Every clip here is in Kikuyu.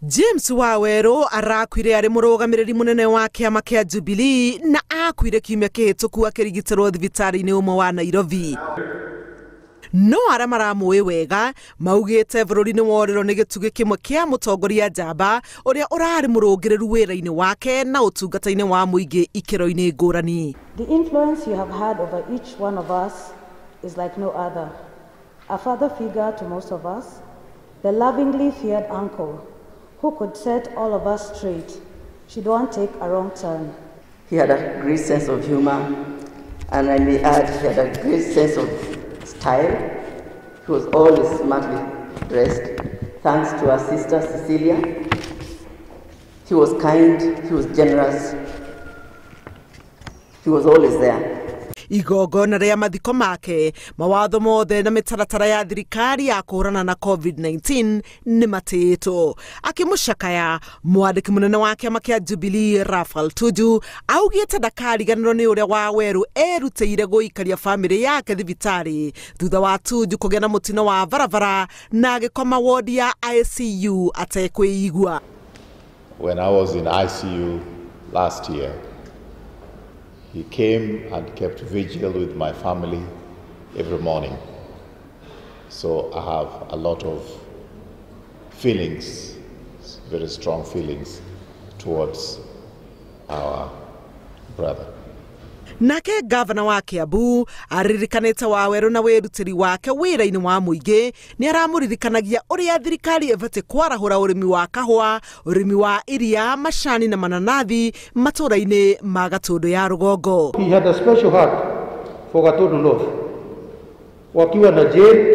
James Waweru arakuire ari murugamiriri munene wa kiama kia Jubilee na akuire kiumia kihituku akirigitirwo thibitari-ini umwe wa Nairobi. No aria maramũĩ wega maugĩte bũrũri nĩ worĩrwo nĩ gĩtugĩ kĩmwe kĩa mũtongoria njamba ũrĩa ũrarĩ mũrũngĩrĩru wĩra-inĩ wake na ũtungata-inĩ wa mũingĩ ikĩro-inĩ ngũrani. The influence you have had over each one of us is like no other. A father figure to most of us, the lovingly feared uncle who could set all of us straight should one take a wrong turn. He had a great sense of humor, and I may add, he had a great sense of style. He was always smartly dressed, thanks to our sister Cecilia. He was kind, he was generous, he was always there. Igongona rĩa mathiko make, mawatho mothe na mĩtaratara ya thirikari ya kũhũrana na COVID-19 nĩ matĩĩtwo. Akĩmũcakaya, mwandĩki mũnene wa kĩama kĩa Jubilee Raphael Tuju augĩte ndakariganĩrwo nĩ ũrĩa Waweru erutĩire gũikaria bamĩrĩ yake thibitarĩ thutha wa Tuju kũgĩa na mũtino wa barabara na agĩkoma wodi ya ICU atekwĩigua. When I was in ICU last year, he came and kept vigil with my family every morning. So I have a lot of feelings, very strong feelings towards our brother. Nake gavana wa Kiambu aririkanĩte Waweru na wĩrutĩri wake wĩra-inĩ wa mũingĩ nĩ aramũririkanagia ũrĩa thirikari ĩbatiĩ kwarahũra ũrĩmi wa kahũa, ũrĩmi wa iria, macani na mananathi matũũra-inĩ ma Gatũndũ ya rũgongo. He had a special heart for Gatundu North. Wakiwa na Jane,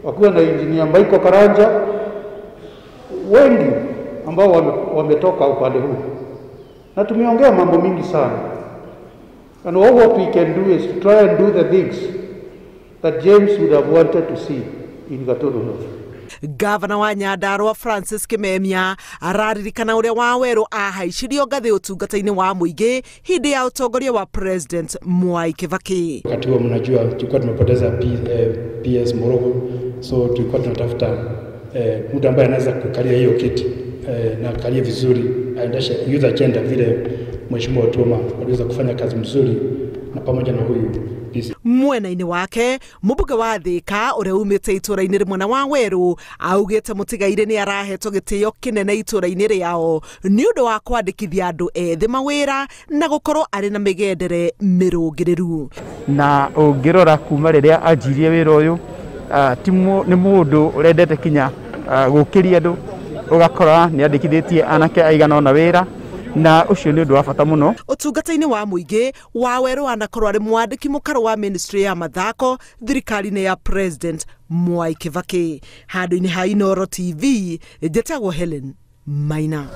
wakiwa na Engineer Michael Karanja, wengi ambao wametoka upande huu. Na tumeongea mambo mingi sana. And all what we can do is to try and do the things that James would have wanted to see in Gatundu North. Gavana wa Nyandarua Francis Kimemia araririkana ũrĩa Waweru ahaicirio ngathĩ ũtungata-inĩ wa mũingĩ hĩndĩ ya ũtongoria wa President Mwai Kibaki. Wakati huo mnajua tulikuwa tumepoteza PS Morogo, so tulikuwa tunatafuta mtu ambaye anaweza kukalia hiyo kiti na akalie vizuri, aendeshe youth agenda vile Mheshimiwa Otuoma aliweza kufanya kazi mzuri na pamoja na huyu PC. Mwena-inĩ wake mũmbunge wa Thika ũrĩa umĩte itũũra-inĩ rĩmwe na Waweru augĩte mũtigaire nĩ arahetwo gĩtĩo kĩnene itũũra-inĩ rĩao nĩ ũndũ wa kwandĩkithia andũ ethĩ mawĩra na gũkorwo arĩ na mĩgendere mĩrũngĩrĩru. Na ũngĩrora kuma rĩrĩa anjirie wĩra ũyũ, nĩ mũndũ ũrendete kinya gũkĩria andũ, ũgakora nĩ andĩkithĩtie anake aigana ũna wĩra, na ũcio nĩ ũndũ wa bata mũno. Ũtungata-inĩ wa mũingĩ Waweru anakorwo arĩ mwandĩki mũkarũ wa ministry ya mathako thirikari-inĩ ya President Mwai Kibaki. Handũ-inĩ ha Inooro TV, njĩtagwo Helen Maina.